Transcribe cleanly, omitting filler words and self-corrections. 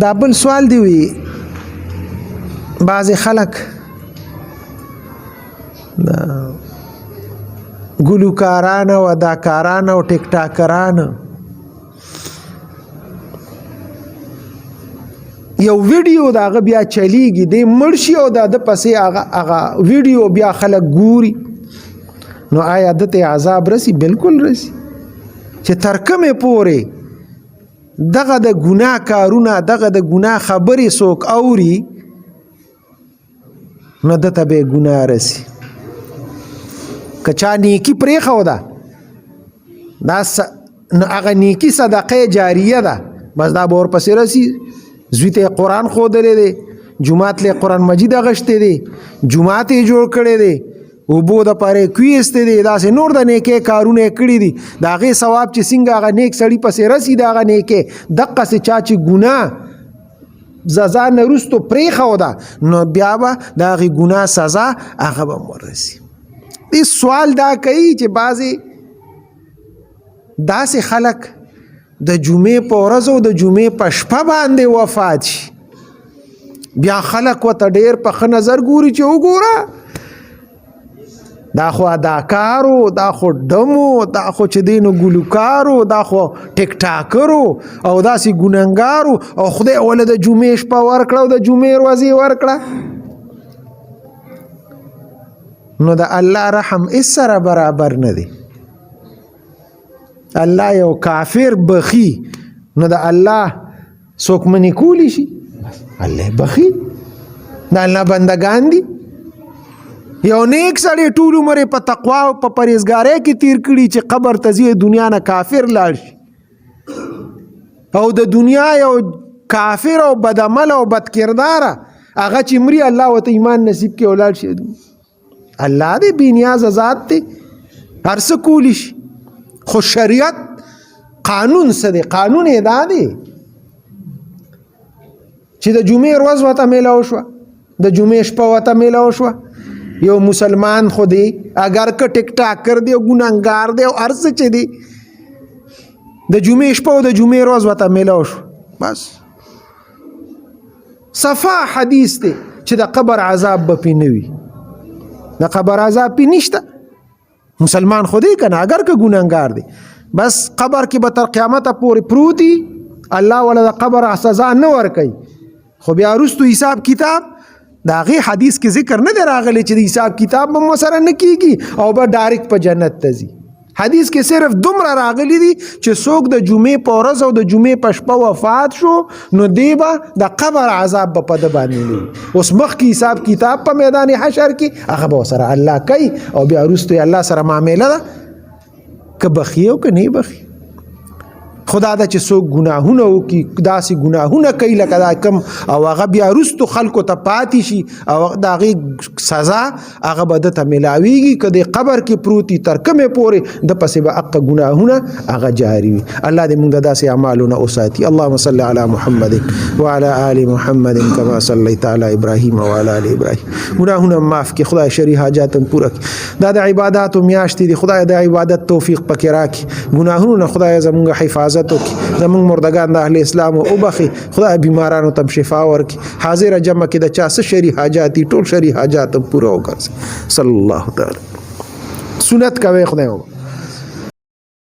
دا بل سوال دی وی، بعضې خلک دا ګلوکاران او اداکاران او ټیک ټاکران یو ویډیو دا هغه بیا چلیږي، دی مړ شي او دا د پسې هغه هغه ویډیو بیا خلک ګوري، نو آیا دته عذاب رسی؟ بالکل رسی. چې تر کومې پورې دغه د ګناه کارونه، دغه د ګناه خبرې څوک اوري، نو دته به ګناه رسی. که چا نیکی پرېښوده دا نو هغه نیکی صدقه جاریه ده، بس دا به ورپسې رسی. زوی ته قرآن ښودلی دی، جومات له قرآن مجید اغشتی دی، جومات یې جوړ کړی دی، اوبو د پاره کوی ایستې دي، داسې نور د نیکې کارونه یې کړي دي، د هغې ثواب چې څنګه هغه نیک سړي پسې رسي، د هغه نیکې دقسې چا چې ګناه سزا نه وروستو پرېښوده، نو بیا به د هغې ګناه سزا هغه به هم ورسي. دې سوال دا کوي چې بعضې داسې خلک د جمعې په ورځ او د جمعې په شپه باندې وفات شي، بیا خلک ورته ډېر په ښه نظر ګوري چې وګوره دا خو اداکارو، دا خو ډمو، دا خو چې دی نو ګلوکارو، دا خو ټیک ټاکرو او داسې ګنهګارو، او خدای وله د جمعې شپه ورکړه او د جمعې ورځې ورکړه. نو د الله رحم هېڅ سره برابر نه دی. الله یو کافر بخي، نو د الله څوک منې کولی شي؟ الله بخي، د الله بندگان دي. یو نیک سړی ټول عمر په تقوا او په پرهیزګارۍ کې تیر کړي چې قبر ته ځي، دنیا نه کافر لاړ شي، او د دنیا یو کافر او بدعمل او بد کرداره هغه چې مري، الله ورته ایمان نصیب کړي او لاړ شي. الله دې بې نیازه ذات دی، هر څه کولی شي، خو شریعت قانون څه دی؟ قانون یې دا دی چې د جمعې ورځ ورته میلاو شوه، د جمعې شپه ورته میلاو شوه. یو مسلمان خو دی اگر که ټیک ټاکر دی او ګناهګار دی او هر څه چې دی، د جمعې شپه او د جمعې ورځ ورته میلاو شوه، بس صفا حدیث دی چې د قبر عذاب به پې نه وي، د قبر عذاب پې نشته. مسلمان خو دی که نه، اګر که ګناهګار دی، بس قبر کې به تر قیامته پورې پروت وي، الله وله د قبر سزا نه ورکوي. خو بیا وروستو حساب کتاب د هغې حدیث کې ذکر نه دی راغلی چې د حساب کتاب به مو سره نه کیږي او به ډایرکټ په جنت ته ځي. حدیث کې صرف دومره راغلی دي چې څوک د جمعې په ورځ او د جمعې په شپه وفات شو، نو دی به د قبر عذاب به په ده باندې نه وي. اوس مخکې حساب کتاب په میدان حشر کې هغه به ورسره الله کوي، او بیا وروسته یې الله سره معامله ده که بخي او که نه بخي. خدا دا چې څوک ګناهونه وکړي، داسې ګناهونه کوي لکه دا کم، او هغه بیا وروستو خلکو ته پاتې شي او د هغې سزا هغه به ده ته ملاویږي، که د قبر کې پروت وي تر کومې پورې د پسې به هغه ګناهونه هغه جاري وي. الله دې موږ د داسې اعمالو نه وساتي. اللهم صل علی محمد وعلى آل محمد كما صليت على ابراهيم وعلى آل ابراهيم. ګناهونه معاف کړي خدای، شرعي حاجات هم پوره کړي. دا د عباداتو میاشتې دي، خدای د عبادت توفیق پکې راکړي. ګناهونو نه خدای زموږ حفاظت وکړي. زموږ مردګان د اهل اسلام وبخي، خدای بیمارانو ته شفا ورکړي. حاضر جمع کې د چا څه شرعي حاجات دي، ټول شرعي حاجات هم پوره وګرځي. صلی الله تعالی سنت کوي خدای.